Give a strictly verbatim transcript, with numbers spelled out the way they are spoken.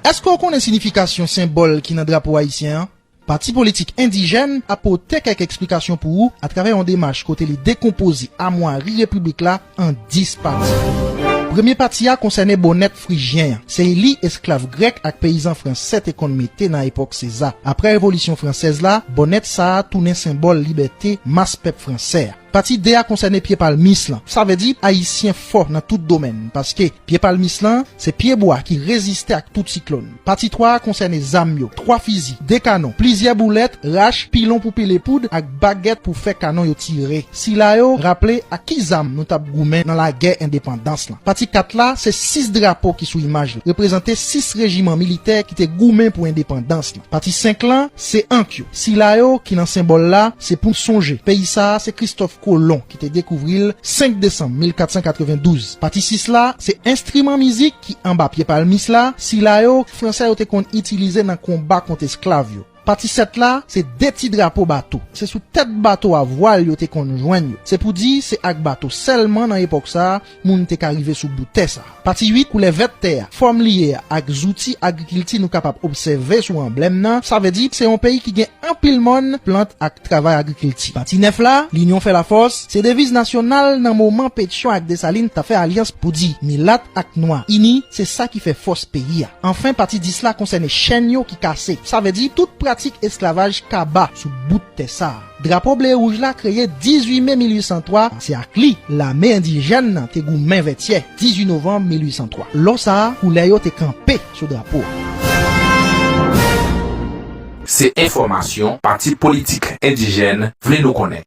Èske w konnen siyifikasyon senbòl ki nan drapo ayisyen an? Pati politik endijèn ap pote kèk eksplikasyon pou ou atravè yon demach kote li dekonpoze amwari repiblik la an dis pati. Premye pati a konsène bònèt frijyen an. Se li esklav grèk ak peyizan fransè te konn mete nan epòk Seza. Apre Revolisyon Fransèz la, bònèt sa a tounen senbòl libète mas pèp fransè a. Pati de a konsène pye palmis lan. Sa vle di Ayisyen fò nan tout domèn, paske pye palmis lan se pye bwa ki reziste ak tout siklòn. Pati twa a konsène zam yo, twa fizi, de kanon, plizyè boulèt, rach, pilon pou pile poud ak bagèt pou fè kanon yo tire. Sila yo raple ak ki zam nou t ap goumen nan lagè endepandans lan. Pati kat la se sis drapo ki sou imaj la, reprezante sis rejiman militè ki te goumen pou endepandans lan. Pati senk lan se ank yo. Sila yo ki nan senbòl la se pou n sonje peyi sa a se Kristòf Kolon ki te dekouvri l senk desanm mil kat san katrevendouz. Pati sis la se enstriman mizik ki anba pye palmis la. Sila yo fransè yo te konn itilize nan konba kont esklav yo. Pati sèt la se de ti drapo bato. Se sou tèt bato a vwal yo te konn jwenn yo. Se pou di se ak bato sèlman nan epòk sa a moun te ka rive sou bout tè sa a. Pati uit, koulè vèt tè a, fòm li ye a ak zouti agrikilti nou kapab obsève sou anblèm nan, sa vle di se yon peyi ki gen anpil mòn, plant ak travay agrikilti. Pati nèf la, Linyon fè lafòs, se deviz nasyonal nan moman Petyon ak Desalin t ap fè alyans pou di milat ak nwa ini, se sa ki fè fòs peyi a. Anfen, pati dis la konsène chèn yo ki kase, sa vle di tout pratik esklavaj kaba sou bout tè sa a. Drapo ble e wouj la kreye dizuit me mil uit san twa, se ak li lame endijèn nan te goumen Vètyè, dizuit novanm mil uit san twa. Lò sa a, koulè yo te kanpe sou drapo a. Se enfòmasyon Pati Politik Endijèn vle nou konnen.